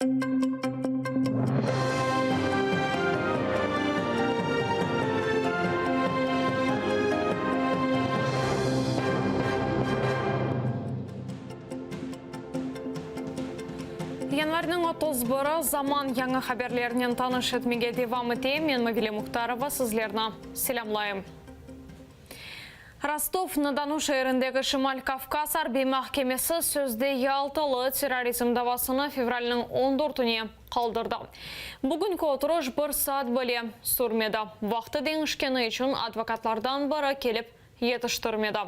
Yanvarniñ 31-i, Zaman yañı haberlerinen tanış etmege devam ete. Men Mavile Muhtarova sizlerni selâmlayım. Rostov-na-Donu şeerindeki Şimal Kavkaz arbiy mahkemesi sözde Yaltalı terrorizm davasını fevralniñ on dörtüne qaldırdı. Bugünki oturış bir saat bile sürmedi. Vaqtı deñişkeni içün advokatlardan biri kelip yetiştirmedi.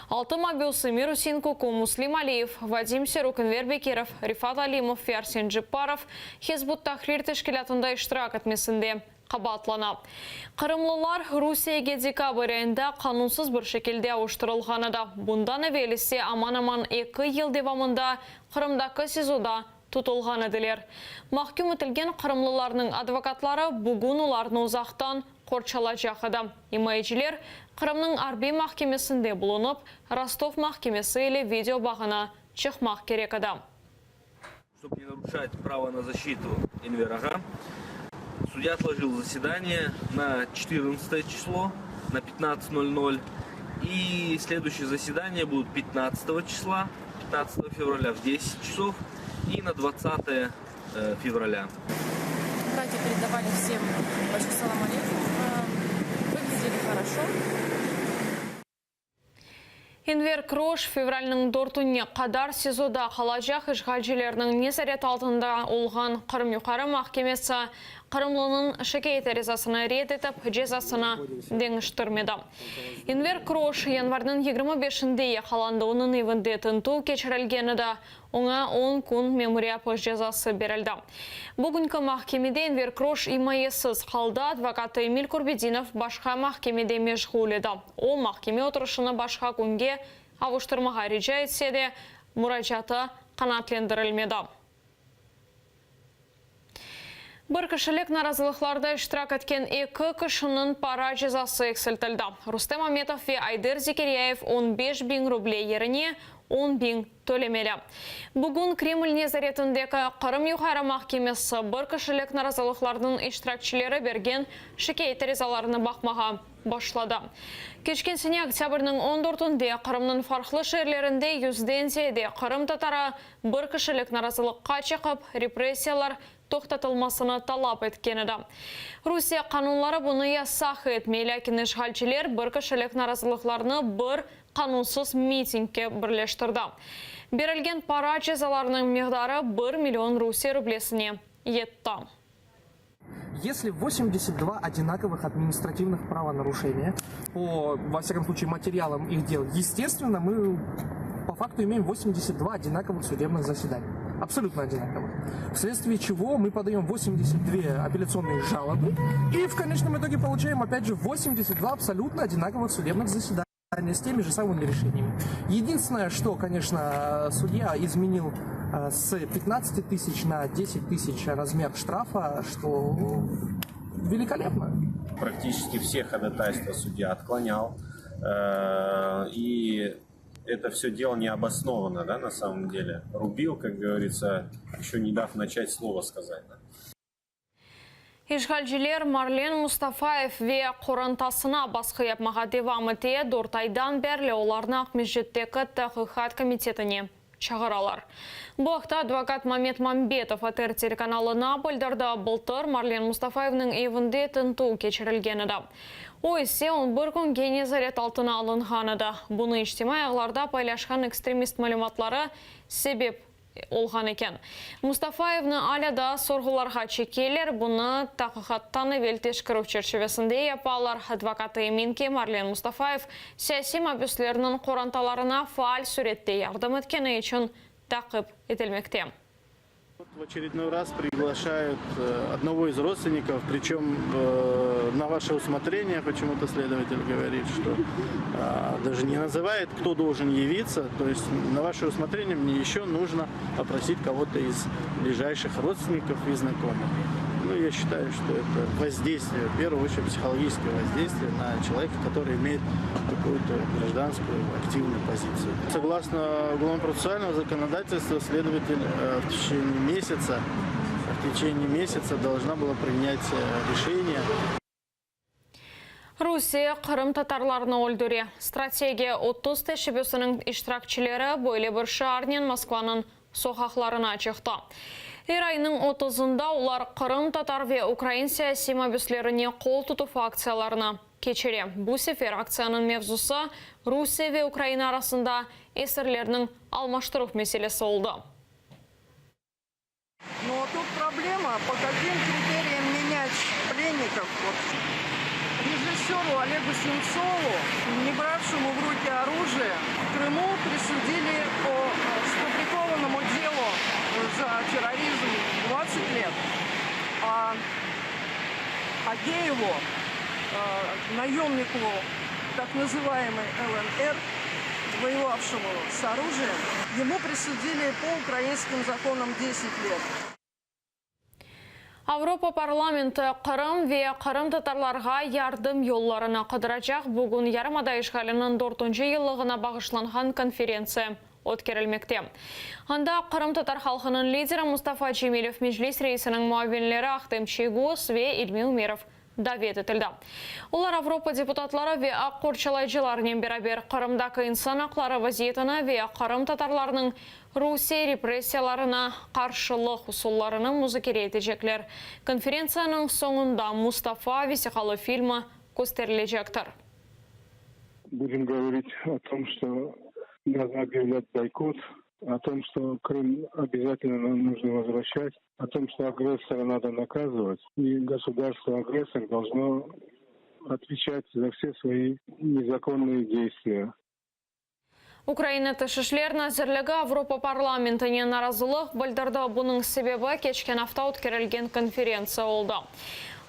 Altı mabüs Emir Üsein Kuku, Müslim Aliyev, Vadim Siruk, Enver Bekirov, Refat Alimov ve Arsen Cepparov Hizb ut-Tahrir teşkilâtında iştirak etmesinde qabaatlana. Qırımlılar Rusiyege dekabr ayında qanunsız bir şekilde avuştırılğan edi. Bundan evel ise aman-aman eki yıl devamında Qırımdaki SİZOda tutulğan ediler. Mahküm etilgen qırımlılarnıñ advokatları bugün olarnı uzaqtan qorçalacaq edi. İmayeciler Qırımnıñ arbiy mahkemesinde bulunıp, Rostov mahkemesi ile video bağına çıqmaq kerek edi. Ştob ne naruşat pravo na zaşçitu Enver ağa, sudya otложил zasedaniye na çetırnadtsatoye çislo, na pyatnadtsat nol nol, i sleduyuşçie zasedaniye budut pyatnadtsatogo çisla, pyatnadtsatogo fevralâ v desyat çasov i na dvadtsatoye fevralâ. Bratya peredavali vsem большой salâm aleykum, vıglâdeli horoşo. Enver Kroş, fevralniñ dörtüne qadar SİZOda qalacaq işğalcilerniñ nezaret altında olğan Qırım Yuqarı mahkemesi qırımlınıñ şikâyet arizasını red etip, cezasını deñiştirmedi. Enver Kroş yanvarniñ 25-inde yaqalandı, onıñ evinde tintüv keçirilgen edi, Oña on kün memuriy apis cezası berildi. Bugünki mahkemede Enver Kroş imayesiz qaldı, advokatı Emil Kurbedinov başqa mahkemede meşğul edi. O, mahkeme oturışını başqa künge avuştırmağa rica etse de, muracaatı qanaatlendirilmedi. Bir kişilik narazılıqlarda iştirak etken eki kişiniñ para cezası eksiltildi. Rustem Ametov ve Ayder Zekeryayev 15 biñ ruble yerine 10 biñ tölemeli. Bugün Kreml nezaretindeki Qırım Yuqarı mahkemesi bir kişilik narazılıqlarnıñ iştirakçileri bergen şikâyet arizalarını baqmağa başladı. Keçken sene oktâbrniñ on dörtünde Qırımnıñ farqlı şeerlerinde yüzden ziyade qırımtatarı bir kişilik narazılıqqa çıqıp, repressiyalar toqtatılmasını talap etken edi. Rusiye qanunları bunı yasaq etmey, lâkin işğalciler bir kişilik narazılıqlarnı bir qanunsız mitingge birleştirdi. Berilgen para cezalarınıñ miqdarı bir million Rusiye rublesine yetti. Esli 82 одинаковых административных правонарушения по, во всяком случае, материалам их дел, естественно, мы по факту имеем 82 одинаковых судебных заседаний. Абсолютно одинаковых. Вследствие чего мы подаем 82 апелляционные жалобы и в конечном итоге получаем опять же 82 абсолютно одинаковых судебных заседаний с теми же самыми решениями. Единственное, что, конечно, судья изменил с 15 тысяч на 10 тысяч размер штрафа, что великолепно. Практически все ходатайства судья отклонял. И это все дело необоснованно, да, на самом деле. Рубил, как говорится, еще не дав начать слово сказать. Да? İşğalciler Marlen Mustafayev ve qorantasına basqı yapmağa devam ete, dört aydan berli olarnı Aqmescitteki Tahqiqat komitetine çağıralar. Bu aqta advokat Mamet Mambetov ATR telekanalına bildirdi. Bıltır Marlen Mustafayevniñ evinde tintüv keçirilgen edi. O ise on bir künge nezaret altına alınğan edi. Bunı içtimaiy ağlarda paylaşqan ekstremist malümatları sebep olğan eken. Mustafayevni alâ daa sorğularğa çekeler, bunı taqiqattan evel teşkerüv çerçivesinde yapalar. Advokatı emin ki, Marlen Mustafayev siyasiy mabüslerniñ qorantalarına faal sürette yardım etkeni içün taqip etilmekte. В очередной раз приглашают одного из родственников, причем на ваше усмотрение, почему-то следователь говорит, что даже не называет, кто должен явиться, то есть на ваше усмотрение мне еще нужно опросить кого-то из ближайших родственников и знакомых. Ну, я считаю, что это воздействие, в первую очередь психологическое воздействие на человека, который имеет какую-то гражданскую активную позицию. Согласно уголовно-процессуального законодательства, следователь э, в течение месяца в течение месяца должна была принять э, решение. Rusiye qırımtatarlarnı öldüre. Strategiya 30 teşebbüsiniñ iştirakçileri böyle bir şiarnen Moskvanıñ soqaqlarına çıqtı. Er aynıñ otuzında olar qırımtatar ve ukrain siyasiy mabüslerine qol tutuv aktsiyalarını keçire. Bu sefer aktsiyanıñ mevzusı Rusiye ve Ukraina arasında esirlerniñ almaştıruv meselesi oldı. Ну а тут проблема, по каким критериям менять пленников. Вот режиссеру Олегу Сенцову, не бравшему в руки оружие, в Крыму присудили по э, сфабрикованному делу за терроризм 20 лет. А Агееву, э, наемнику так называемой ЛНР, воевавшему с оружием, ему присудили по украинским законам 10 лет. Avropa parlamenti Qırım ve qırımtatarlarğa yardım yollarını qıdıracaq. Bugün yarımada işğaliniñ dörtünci yıllığına bağışlanğan konferentsiya ötkerilmekte. Anda qırımtatar halqınıñ lideri Mustafa Cemilev, Meclis reisiniñ muavinleri Ahtem Çiygoz ve İlmi Ümerov davet etildi. Olar Avropa deputatları ve aq qorçalayıcılarnen beraber Qırımdaki insan aqları vaziyetini ve qırımtatarlarnıñ Rusiye repressiyalarına qarşılıq usullarını muzakere etecekler. Konferentsiyanıñ soñunda Mustafa vesiqalı filmi kösterilecektir. Budem govorit o tom, çto nado obyavlyat boykot, o tom, çto Krım obyazatelno nam nujno vozvraşçat, o tom, çto agressora nado nakazıvat i gosudarstvo-agressor dolžno otveçat za vse svoi nezakonnıye deystviya. Ukraina Tış işler nazirligi Avropa parlamentine narazılıq bildirdi. Bunıñ sebebi keçken afta ötkerilgen konferentsiya oldı.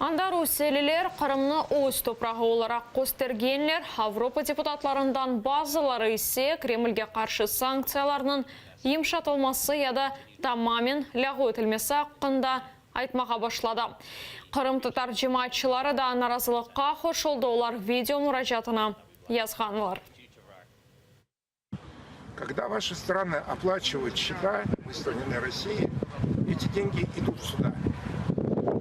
Anda rusiyeliler Qırımnı öz toprağı olaraq köstergenler, Avropa deputatlarından bazıları ise Kremlge qarşı sanktsiyalarnıñ yımşatılması ya da tamamen lâğu etilmesi aqqında aytmağa başladı. Qırımtatar cemaatçıları da narazılıqqa qoşuldı, olar video muracaatını yazğanlar. Когда ваши страны оплачивают счета, выставленные России, эти деньги идут сюда.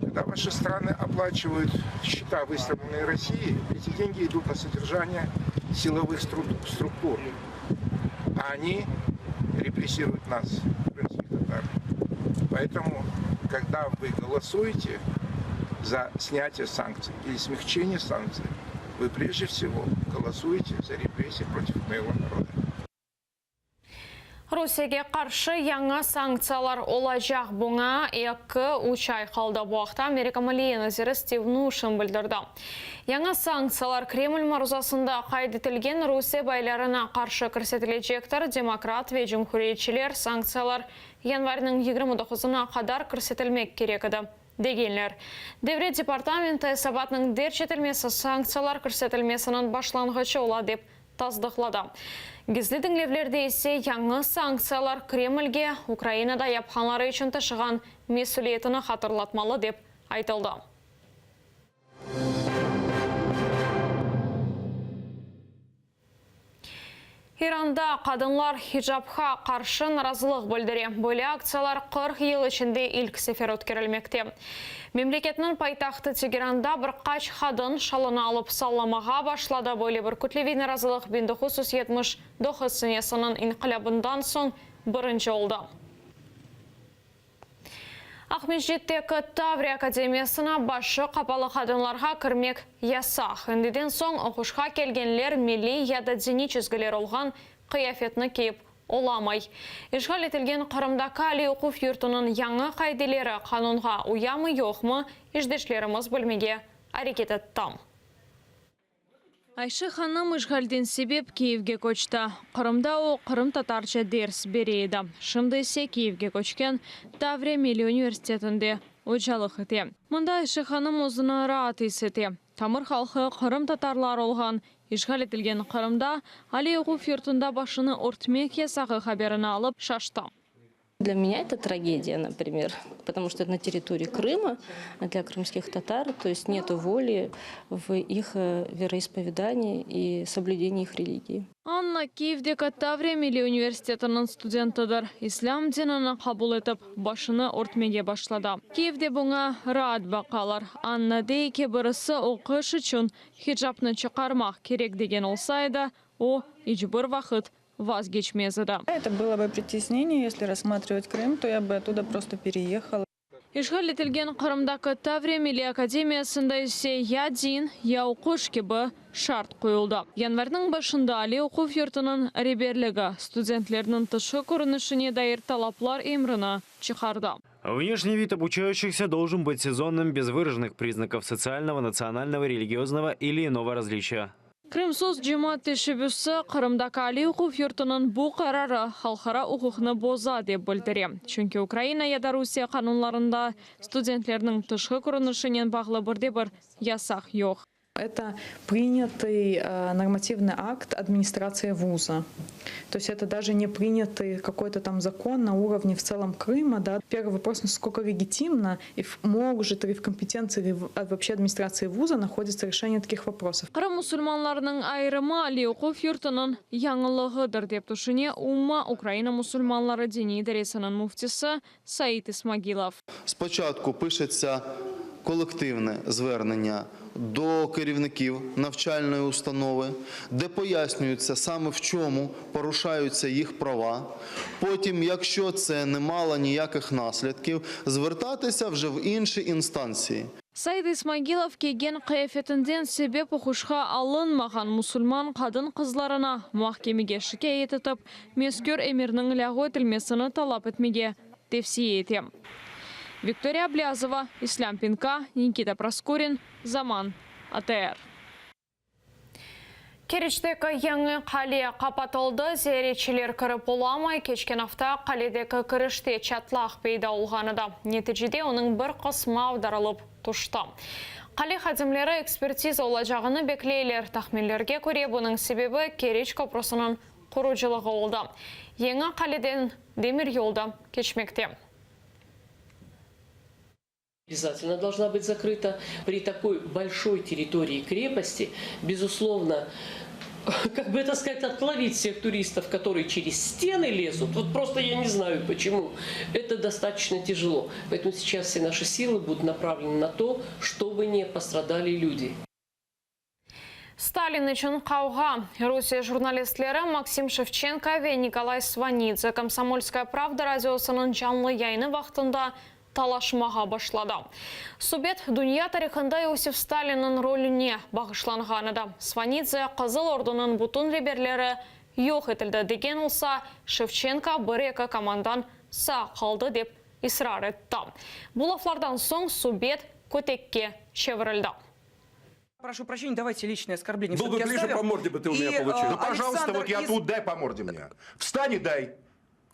Когда ваши страны оплачивают счета, выставленные России, эти деньги идут на содержание силовых структур. А они репрессируют нас, крымских татар. Поэтому, когда вы голосуете за снятие санкций или смягчение санкций, вы прежде всего голосуете за репрессии против моего народа. Rusiyege qarşı yañı sanktsiyalar olacaq. Buña eki-üç ay qaldı. Bu aqta Amerika maliye naziri Stiv Mnuchin bildirdi. Yañı sanktsiyalar Kreml maruzasında qayd etilgen Rusiye baylarına qarşı kirsetilecektir. Demokrat ve cumhuriyetçiler sanktsiyalar yanvarniñ 29-ına qadar kirsetilmek kerek edi, degenler. Devlet departamenti esabatnıñ derc etilmesi sanktsiyalar kirsetilmesiniñ başlanğıçı ola, dep tasdıqladı. Gizli diñlevlerde ise yañı sanktsiyalar Kremlge Ukrainada yapqanları içün taşığan mesüliyetini hatırlatmalı, dep aytıldı. İranda qadınlar hicapqa qarşı narazılıq bildire. Böyle aktsiyalar 40 yıl içinde ilk sefer ötkerilmekte. Memleketniñ paytahtı Tegeranda bir qaç qadın şalını alıp sallamağa başladı. Böyle bir kütleviy narazılıq 1979 senesiniñ inqilâbından soñ birinci oldı. Aqmescitteki Tavriya akademiyasına başı qapalı qadınlarğa kirmek yasaq. Endiden soñ oquşqa kelgenler milliy ya da diniy çizgiler olğan qıyafetni kiyip olamay. İşğal etilgen Qırımdaki aliy oquv yurtunıñ yañı qaideleri qanunğa uyamı-yoqmı, işdeşlerimiz bilmege areket etti. Ayşe hanım işğalden sebep Kiyevge köçti. Qırımda o, qırımtatarca ders bere edi. Şimdi ise Kiyevge köçken, Tavriya milliy universitetinde ocalıq ete. Mında Ayşe hanım özüni raat is ete. Tamır halqı qırımtatarlar olğan işğal etilgen Qırımda aliy oquv yurtunda başını örtmek yasağı haberini alıp şaştı. Для меня это трагедия, например, потому что это на территории Крыма, для крымских татар, то есть нету воли в их вероисповедании и соблюдении их религии. Anna Kiyevdeki Tavriya milliy universitetiniñ studentidir. İslâm dinini qabul etip, başını örtmege başladı. Kiyevde buña raat baqalar. Anna dey ki, birisi oquş içün hicapnı çıqarmaq kerek degen olsa edi, o, iç bir vaqıt vazgeçmez edi. Это было бы притеснение, если рассматривать Крым, то я бы оттуда просто переехала. İşğal etilgen Qırımdaki Tavriya milliy akademiyasında ise ya din, ya oquş kibi şart qoyuldı. Yanvarniñ başında aliy oquv yurtunıñ reberligi studentlerniñ tışqı körünişine dair talaplar emrini çıqardı. Внешний вид обучающихся должен быть сезонным без выраженных признаков социального, национального, религиозного или иного различия. Krımsos cemaat teşebbüsi Qırımdaki aliy oquv yurtunıñ bu qararı halqara uquqnı boza, dep bildire. Çünki Ukraina ya da Rusiye qanunlarında studentlerniñ tışqı körünişinen bağlı bir de bir yasaq yoq. Это принятый нормативный акт администрации вуза. То есть это даже не принятый какой-то там закон на уровне в целом Крыма. Да. Первый вопрос, насколько легитимно и может ли в компетенции вообще администрации вуза находится решение таких вопросов. Qırım musulmanlarınıñ ayırımı aliy oquv yurtunıñ yañılığıdır, dep tüşüne Umma Ukraina musulmanları diniy idaresiniñ müftisi Said İsmagilov. Спочатку пишеться колективне звернення до керівників навчальної установи, де пояснюється саме в чому порушаються їх права. Потім, якщо це не мало ніяких наслідків, звертатися вже в інші інстанції. Said İsmagilov kiygen qıyafetinden sebep oquşqa alınmağan musulman qadın-qızlarına mahkemege şikâyet etip, mezkür emirniñ lâğu etilmesini talap etmege tevsiye ete. Viktoriya Ablâzova, İslâm Pinka, Nikita Proskurin, Zaman, ATR. Keriçteki Yañı qale qapatıldı, ziyaretçiler kirip olamay. Keçken afta qaledeki kirişte çatlaq peyda olğan edi. Neticede onıñ bir qısmı avdarılıp tüşti. Qale hadimleri ekspertiza olacağını bekleyler. Tahminlerge köre, bunıñ sebebi Keriç köprüsiniñ qurucılığı oldı. Yeñi qaleden demiryol da keçmekte. Обязательно должна быть закрыта. При такой большой территории крепости, безусловно, как бы это сказать, отловить всех туристов, которые через стены лезут, вот просто я не знаю почему, это достаточно тяжело. Поэтому сейчас все наши силы будут направлены на то, чтобы не пострадали люди. Stalin içün qavğa. Rusiye jurnalistleri Maksim Şevçenko ve Nikolay Svanidze Komsomolskaya pravda radiosınıñ canlı yayını vaqtında talaşmağa başladı. Subet dünya tarihında İosif Stalinniñ rolüne bağışlanğan edi. Svanidze Qızıl Ordunıñ bütün reberleri yoq etildi degen olsa, Şevçenko bir-eki komandan sağ qaldı dep israr etti. Bu laflardan soñ subet kötekke çevirildi. Прошу прощения, давайте личное оскорбление Был бы все-таки ближе, оставим. по морде бы ты у меня И, э, получил. Ну, пожалуйста, вот я Александр из- тут, дай по морде мне. Встань и дай.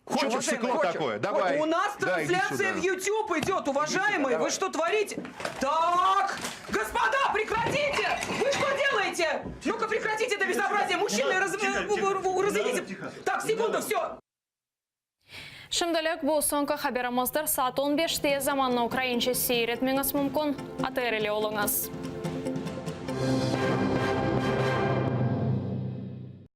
Хочешь Уважаемый, стекло хочешь? такое? Давай. У нас Да, иди трансляция сюда. в YouTube идет, уважаемые. давай. Вы что творите? Так! Господа, прекратите! Вы что делаете? Ну-ка прекратите это безобразие. Мужчины, раз... разведите. Так, секунду, все. Şimdilik bu soñki haberimizdir. Saat on beşte Zamannı ukraince seyir etmeñiz mümkün. ATR ile oluñız.